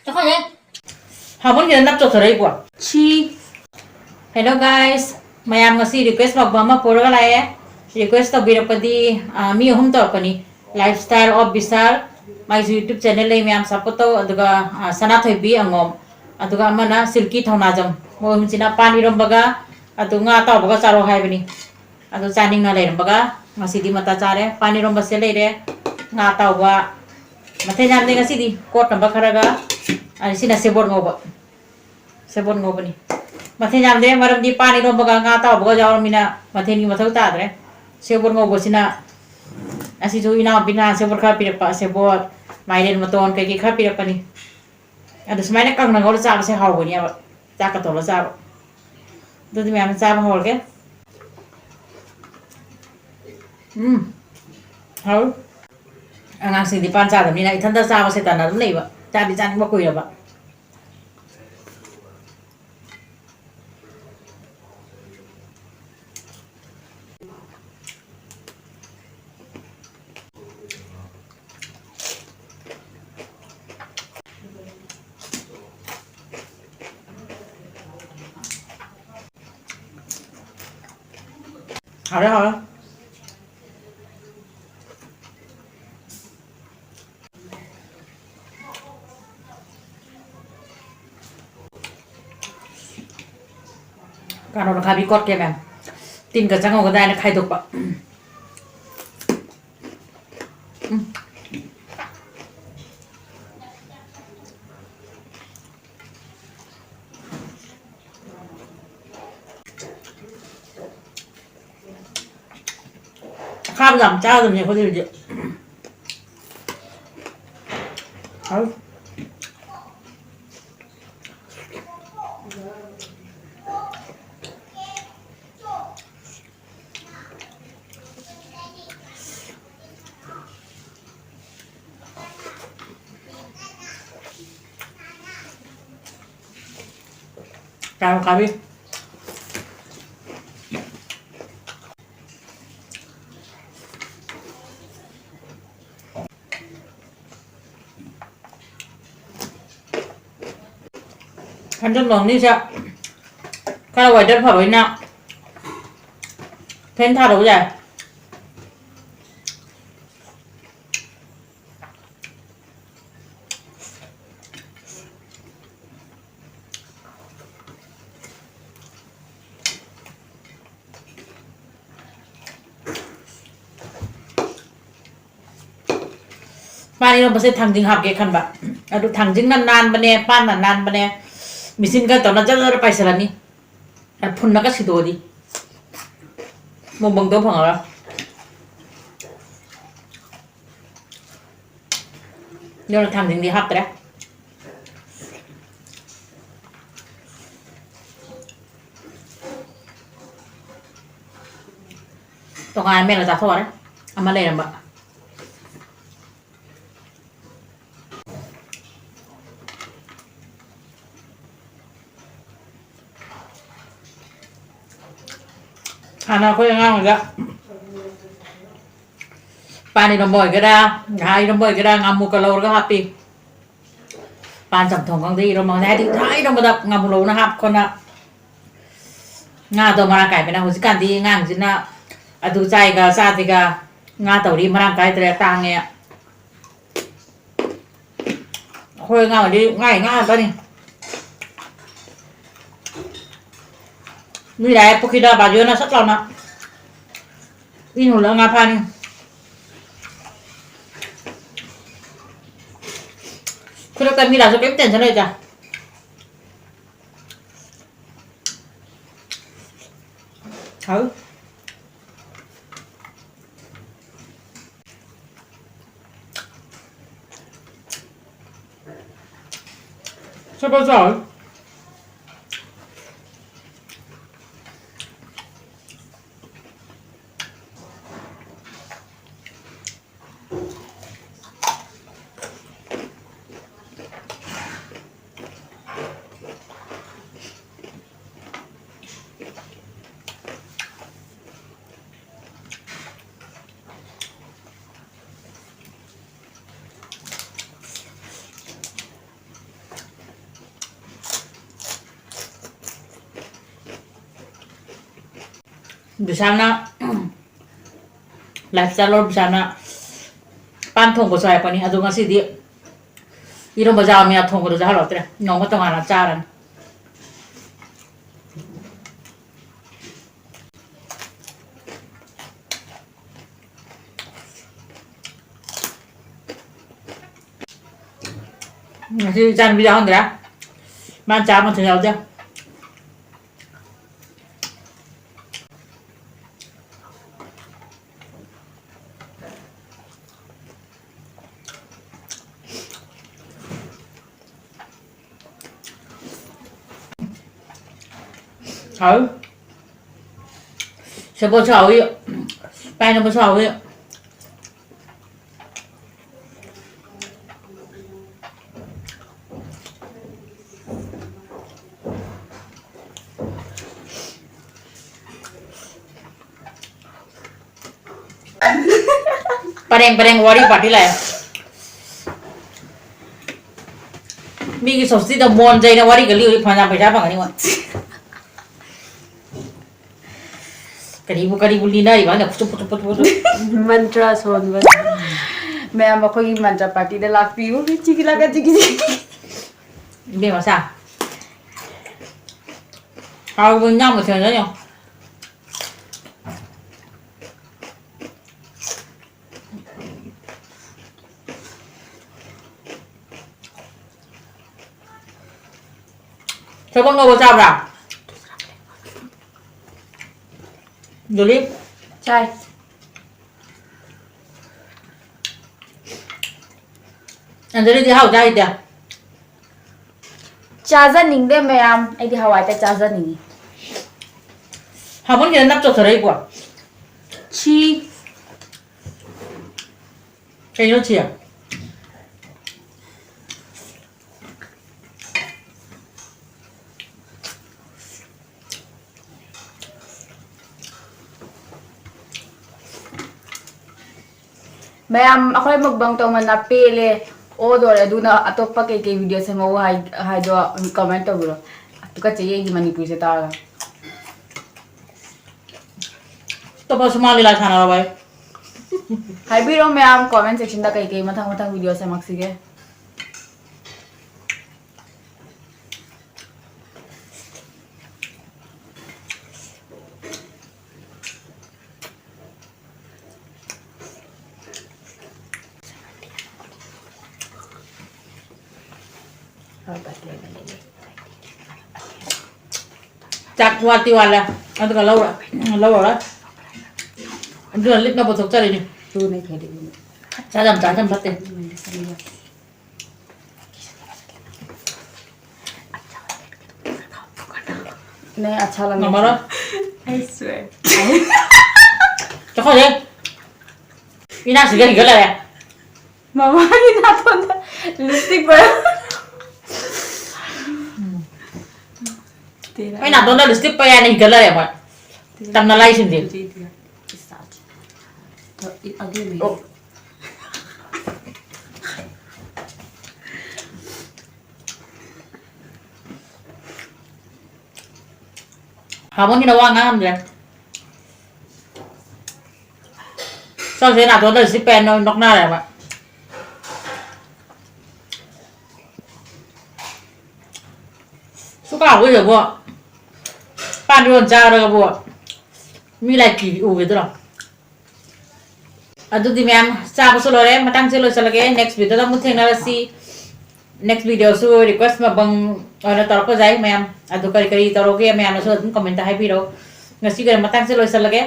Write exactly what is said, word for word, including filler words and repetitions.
ꯆꯈꯣꯏꯅꯦ꯫ ꯐꯥꯕꯣꯟꯒꯤꯗ ꯅꯞ ꯆꯣꯛꯊꯔꯛꯏꯕꯣ? ꯁꯤ꯫ Hello guys, ꯃꯌꯥꯝ ꯉꯁꯤ request ꯃꯛꯕ ꯑꯃ ꯄꯨꯔꯒ ꯂꯥꯛꯑꯦ꯫ Request ꯇꯧꯕꯤꯔꯛꯄꯗꯤ, ꯑ, ꯃꯤ ꯑꯍꯨꯝ ꯇꯧꯔꯛꯄꯅꯤ꯫ Lifestyle of Vishal, ꯃꯥꯏꯁꯨ YouTube channel ꯂꯩ, ꯃꯌꯥꯝ support ꯇꯧ꯫ ꯑꯗꯨꯒ, ꯑ, ꯁꯅꯥꯊꯣꯏꯕꯤ ꯑꯉꯣꯝ, ꯑꯗꯨꯒ ꯑꯃꯅ ꯁꯤꯜꯀꯤ ꯊꯧꯅꯥꯖꯝ꯫ ꯃꯣꯏ ꯑꯍꯨꯝꯁꯤꯅ ꯄꯥꯟ ꯏꯔꯣꯝꯕꯒ ꯑꯗꯨ ꯉꯥ ꯑꯇꯥꯎꯕꯒ ꯆꯥꯔꯣ ꯍꯥꯏꯕꯅꯤ꯫ ꯑꯗꯨ ꯆꯥꯅꯤꯡꯅ ꯂꯩꯔꯝꯕꯒ ꯉꯁꯤꯗꯤ ꯃꯇꯥ ꯆꯥꯔꯦ꯫ ꯄꯥꯟ ꯏꯔꯣꯝꯕꯁꯦ ꯂꯩꯔꯦ, ꯉꯥ ꯑꯇꯥꯎꯕ, ꯃꯊꯦꯜ ꯌꯥꯝꯗꯦ ꯉꯁꯤꯗꯤ꯫ ꯀꯣꯠꯅꯕ ꯈꯔꯒ, ꯑ, ꯁꯤꯅ ꯁꯦꯕꯣꯠ ꯉꯧꯕ꯫ ꯁꯦꯕꯣꯠ ꯉꯧꯕꯅꯤ꯫ ꯃꯊꯦꯜ ꯌꯥꯝꯗꯦ, ꯃꯔꯝꯗꯤ ꯄꯥꯟ ꯏꯔꯣꯝꯕꯒ ꯉꯥ ꯑꯇꯥꯎꯕꯒ ꯌꯥꯎꯔꯃꯤꯅ ꯃꯊꯦꯜꯒꯤ ꯃꯊꯧ ꯇꯥꯗ꯭ꯔꯦ꯫ ꯁꯦꯕꯣꯠ ꯉꯧꯕꯁꯤꯅ, ꯑꯁꯤꯁꯨ ꯏꯅꯥꯎꯄꯤꯅ ꯁꯦꯕꯣꯠ ꯈꯔ ꯄꯤꯔꯛꯄ, ꯁꯦꯕꯣꯠ, ꯃꯥꯏꯔꯦꯟ ꯃꯇꯣꯟ ꯀꯩꯀꯩ ꯈꯔ ꯄꯤꯔꯛꯄꯅꯤ꯫ ꯑꯗꯨ ꯁꯨꯃꯥꯏꯅ ꯀꯪꯅ ꯉꯧꯔ ꯆꯥꯕꯁꯦ ꯍꯥꯎꯕꯅꯦꯕ, ꯆꯥꯛꯀ ꯇꯧꯔ ꯆꯥꯕ꯫ ꯑꯗꯨꯗꯤ ꯃꯌꯥꯝ ꯆꯥꯕ ꯍꯧꯔꯒꯦ꯫ ꯎꯝ, ꯍꯥꯎ꯫ ꯑꯉꯥꯡꯁꯤꯡꯗꯤ ꯄꯥꯟ ꯆꯥꯗꯕꯅꯤꯅ ꯏꯊꯟꯇ ꯆꯥꯕꯁꯦ ꯇꯟꯅ ꯑꯗꯨꯝ ꯂꯩꯕ, ꯆꯥꯗꯤ ꯆꯥꯅꯤꯡꯕ ꯀꯨꯏꯔꯕ꯫ ꯍꯥꯎꯔꯦ, ꯍꯥꯎꯔꯦ꯫ ꯀꯥꯔꯣꯠ ꯑꯈꯥꯕꯤ ꯀꯣꯠꯀꯦ ꯃꯌꯥꯝ꯫ ꯇꯤꯟꯒ ꯆꯪꯍꯧꯒꯗꯥꯏꯅ ꯈꯥꯏꯗꯣꯛꯄ꯫ ꯎꯝ꯫ ꯑꯈꯥꯕ ꯌꯥꯝ ꯆꯥꯗꯕꯅꯦ ꯑꯩꯈꯣꯏꯗꯤ ꯍꯧꯖꯤꯛ꯫ ꯍꯥꯎ꯫ ꯀꯥꯔꯣꯠ ꯑꯈꯥꯕꯤ꯫ ꯍꯟꯗꯛ ꯅꯣꯡꯅꯤꯁꯦ ꯈꯔ weather ꯐꯕꯅꯤꯅ fan ꯊꯥꯗꯕ ꯌꯥꯏ꯫ ꯄꯥꯟ ꯏꯔꯣꯝꯕꯁꯦ ꯊꯥꯡꯖꯤꯡ ꯍꯥꯞꯀꯦ ꯈꯟꯕ, ꯑꯗꯨ ꯊꯥꯡꯖꯤꯡꯅ ꯅꯥꯟꯕꯅꯦ, ꯄꯥꯟꯅ ꯅꯥꯟꯕꯅꯦ, ꯃꯦꯆꯤꯟꯒ ꯇꯧꯅ ꯖꯔ ꯖꯔ ꯄꯥꯏꯁꯤꯜꯂꯅꯤ꯫ ꯐꯨꯟꯅꯒ ꯁꯤꯗꯣꯛꯑꯗꯤ ꯃꯣꯡꯕꯪꯗꯣ ꯐꯪꯉꯔꯣꯏ꯫ ꯑꯗꯨꯅ ꯊꯥꯡꯖꯤꯡꯗꯤ ꯍꯥꯞꯇ꯭ꯔꯦ꯫ ꯇꯣꯉꯥꯟꯅ ꯃꯦꯠꯂ ꯆꯥꯊꯣꯛꯑꯔꯦ꯫ ꯑꯃ ꯂꯩꯔꯝꯕ꯫ ꯍꯥꯟꯅ ꯑꯩꯈꯣꯏ ꯑꯉꯥꯡ ꯑꯣꯏꯗ ꯄꯥꯟ ꯏꯔꯣꯝꯕ ꯑꯣꯏꯒꯦꯔꯥ, ꯉꯥ ꯏꯔꯣꯝꯕ ꯑꯣꯏꯒꯦꯔꯥ, ꯉꯥꯃꯨꯒ ꯂꯧꯔꯒ ꯍꯥꯞꯄꯤ꯫ ꯄꯥꯟ ꯆꯝꯊꯣꯡ ꯈꯪꯗꯦ, ꯏꯔꯣꯝꯕ ꯈꯪꯗꯦ, ꯍꯥꯏꯗꯤ ꯉꯥ ꯏꯔꯣꯝꯕꯗ ꯉꯥꯃꯨ ꯂꯧꯅ ꯍꯥꯞ ꯈꯣꯠꯅ ꯉꯥꯗꯣ ꯃꯔꯥꯡ ꯀꯥꯏꯕꯅ꯫ ꯍꯧꯖꯤꯛꯀꯥꯟꯗꯤ ꯑꯉꯥꯡꯁꯤꯅ ꯑꯗꯨ ꯆꯥꯏꯒ ꯆꯥꯗꯦꯒ ꯉꯥ ꯇꯧꯔꯤ ꯃꯔꯥꯡ ꯀꯥꯏꯗ꯭ꯔꯦ, ꯇꯥꯡꯉꯦ꯫ ꯑꯩꯈꯣꯏ ꯑꯉꯥꯡ ꯑꯣꯏꯔꯗꯤ ꯉꯥꯒꯤ ꯉꯥ ꯉꯥꯛꯇꯅꯤ꯫ ꯃꯤ ꯂꯥꯛꯑꯦ ꯄꯨꯈ꯭ꯔꯤꯗ ꯕꯥꯖꯣꯅ ꯁꯠ ꯂꯥꯎꯅ ꯏꯟ ꯍꯨꯜꯂꯒ ꯉꯥ ꯐꯥꯅꯤ꯫ ꯈꯨꯗꯛꯇ ꯃꯤ ꯂꯥꯛꯑꯁꯨ ꯀꯩꯝ tension ꯂꯩꯇꯦ꯫ ꯍꯥꯎ꯫ ꯆꯠꯄ ꯆꯥꯎ꯫ ꯕꯤꯁꯥꯜꯅ, ꯂꯥꯏꯐ ꯁ꯭ꯇꯥꯏꯜ ꯂꯣꯔ ꯕꯤꯁꯥꯜꯅ ꯄꯥꯟ ꯊꯣꯡꯕꯁꯨ ꯍꯥꯏꯔꯛꯄꯅꯤ꯫ ꯑꯗꯣ ꯉꯁꯤꯗꯤ ꯏꯔꯣꯝꯕ ꯆꯥꯕ ꯃꯌꯥꯝ ꯊꯣꯡꯕꯗꯣ ꯆꯥꯍꯜꯂꯛꯇ꯭ꯔꯦ꯫ ꯅꯣꯡꯃ ꯇꯣꯉꯥꯟꯅ ꯆꯥꯔꯅꯤ꯫ ꯉꯁꯤ ꯏꯆꯥꯅꯨꯄꯤ ꯌꯥꯎꯍꯟꯗ꯭ꯔꯦ꯫ ꯃꯥꯅ ꯆꯥꯕ ꯃꯊꯦꯜ ꯌꯥꯎꯗꯦ꯫ ꯍꯥꯎ꯫ ꯁꯦꯕꯣꯠꯁꯨ ꯍꯥꯎꯏ, ꯄꯥꯏꯅꯕꯁꯨ ꯍꯥꯎꯏ꯫ ꯄꯔꯦꯡ ꯄꯔꯦꯡ ꯋꯥꯔꯤ ꯄꯥꯔꯇꯤ ꯂꯥꯛꯑꯦ꯫ ꯃꯤꯒꯤ ꯁꯣꯁꯇꯤꯗ ꯃꯣꯟ ꯆꯩꯅ ꯋꯥꯔꯤꯒ ꯂꯤꯔꯨꯔꯗꯤ ꯐꯅꯌꯥꯝ ꯄꯩꯁꯥ ꯐꯪꯒꯅꯤ ꯃꯣꯏ꯫ ꯀꯔꯤꯕꯨ ꯀꯔꯤꯕꯨ ꯂꯤꯅꯔꯤꯕ ꯍꯥꯏꯅ ꯐꯨꯆꯨꯞ ꯐꯨꯆꯨꯞ ꯐꯨꯆꯨꯞ ꯐꯨꯆꯨꯞ꯫ ꯃꯟꯇ꯭ꯔ ꯁꯣꯟꯕ꯫ ꯃꯌꯥꯝ ꯑꯩꯈꯣꯏꯒꯤ ꯃꯟꯇ꯭ꯔ ꯄꯥꯔꯇꯤꯗ ꯂꯥꯛꯄꯤꯌꯨ꯫ ꯆꯤꯒꯤ ꯂꯥꯛꯀ ꯆꯤꯒꯤ ꯆꯤꯒꯤ꯫ ꯏꯕꯦꯝꯃ ꯁꯥ꯫ ꯍꯥꯎꯕ ꯏꯟꯖꯥꯡ ꯃꯊꯦꯜꯗ ꯌꯦꯡꯉꯣ꯫ ꯁꯦꯕꯣꯠ ꯉꯧꯕ ꯆꯥꯕ꯭ꯔꯥ? ꯖꯨꯂꯤ? ꯆꯥꯏ꯫ ꯑꯟꯖꯂꯤꯗꯤ ꯑꯍꯥꯎ ꯆꯥꯈꯤꯗꯦ꯫ ꯆꯥꯖꯅꯤꯡꯗꯦ ꯃꯌꯥꯝ, ꯑꯩꯗꯤ ꯍꯋꯥꯏꯇ ꯆꯥꯖꯅꯤꯡꯉꯤ꯫ ꯍꯥꯃꯟꯒꯤꯗ ꯅꯞ ꯆꯣꯠꯊꯔꯛꯏꯕꯣ꯫ ꯁꯤ꯫ ꯀꯩꯅꯣ ꯁꯤ? ꯃꯌꯥꯝ, ꯑꯩꯈꯣꯏ ꯃꯨꯛꯕꯥꯡ ꯇꯧꯃꯟꯅ ꯄꯦꯜꯂꯦ, ꯑꯣꯗꯣꯔꯦ꯫ ꯑꯗꯨꯅ ꯑꯇꯣꯞꯄ ꯀꯩꯀꯩ ꯚꯤꯗꯤꯑꯣ ꯁꯦꯝꯍꯧ ꯍꯥꯏ-, ꯍꯥꯏꯗꯣ ꯀꯃꯦꯟ ꯇꯧꯕꯤꯔꯣ꯫ ꯇꯨꯀꯠꯆꯩꯌꯦ ꯑꯩꯒꯤ ꯃꯅꯤꯄꯨꯔꯤꯁꯦ ꯇꯥꯔꯒ꯫ ꯑꯇꯣꯞꯄ ꯁꯨꯃꯥꯡ ꯂꯤꯂꯥ ꯁꯥꯟꯅꯔꯕ ꯑꯩ꯫ ꯍꯥꯏꯕꯤꯔꯣ ꯃꯌꯥꯝ comment sectionꯗ ꯀꯩꯀꯩ ꯃꯊꯪ ꯃꯊꯪ video ꯁꯦꯝꯃꯛꯁꯤꯒꯦ꯫ ꯆꯥꯛ ꯋꯥꯠꯇꯤ ꯋꯥꯠꯂꯦ꯫ ꯑꯗꯨꯒ ꯂꯧꯔ-, ꯂꯧꯔꯔꯣꯏ꯫ ꯑꯗꯨꯅ ꯂꯤꯛꯅ ꯄꯨꯊꯣꯛꯆꯔꯤꯅꯤ꯫ ꯆꯥ ꯌꯥꯝ ꯆꯥꯁꯟ ꯐꯠꯇꯦ꯫ नहीं, अच्छा लग रहा है। ꯉꯝꯃꯔꯣꯏ꯫ I swear. ꯆꯈꯣꯏꯁꯦ꯫ ꯏꯅꯥꯛꯁꯤꯒ ꯍꯤꯒꯠꯂꯔꯦ꯫ ꯃꯃꯥꯒꯤ ꯅꯥꯇꯣꯟꯗ lipstick ꯄꯥꯏ꯫ ꯑꯩ ꯅꯥꯇꯣꯟꯗ lipstick ꯄꯥꯏ ꯍꯥꯏꯅ ꯍꯤꯒꯠꯂꯔꯦ ꯃꯣꯏ꯫ ꯇꯝꯅ ꯂꯥꯏꯁꯤꯡꯁꯦ꯫ ꯑꯗꯨꯅꯦ꯫ ꯑꯣ꯫ ꯍꯥꯃꯣꯟꯒꯤꯅ ꯋꯥ ꯉꯥꯡꯉꯝꯗ꯭ꯔꯦ꯫ ꯆꯧꯁꯦ ꯅꯥꯇꯣꯟꯗ lipstick ꯄꯥꯏ ꯅꯣꯛꯅꯔꯦꯕ꯫ ꯁꯨꯛ ꯍꯥꯎꯕ ꯏꯗꯕꯣ꯫ ꯄꯥꯟ ꯏꯔꯣꯟ ꯆꯥꯔꯒꯕꯨ ꯃꯤ ꯂꯥꯏ ꯀꯤ ꯎꯒꯗ꯭ꯔꯣ? ꯑꯗꯨꯗꯤ ꯃꯌꯥꯝ ꯆꯥꯕꯁꯨ ꯂꯣꯏꯔꯦ, ꯃꯇꯥꯡꯁꯦ ꯂꯣꯏꯁꯤꯜꯂꯒꯦ꯫ Next videoꯗ ꯑꯃꯨꯛ ꯊꯦꯡꯅꯔꯁꯤ꯫ Next videoꯁꯨ request ꯃꯕꯪ ꯑꯣꯏꯅ ꯇꯧꯔꯛꯄ ꯌꯥꯏ ꯃꯌꯥꯝ꯫ ꯑꯗꯨ ꯀꯔꯤ ꯀꯔꯤ ꯇꯧꯔꯛꯎꯒꯦ ꯃꯌꯥꯝꯅꯁꯨ ꯑꯗꯨꯝ commentꯇ ꯍꯥꯏꯕꯤꯔꯛꯑꯣ꯫ ꯉꯁꯤꯒꯤ ꯑꯣꯏꯅ ꯃꯇꯥꯡꯁꯦ ꯂꯣꯏꯁꯤꯜꯂꯒꯦ꯫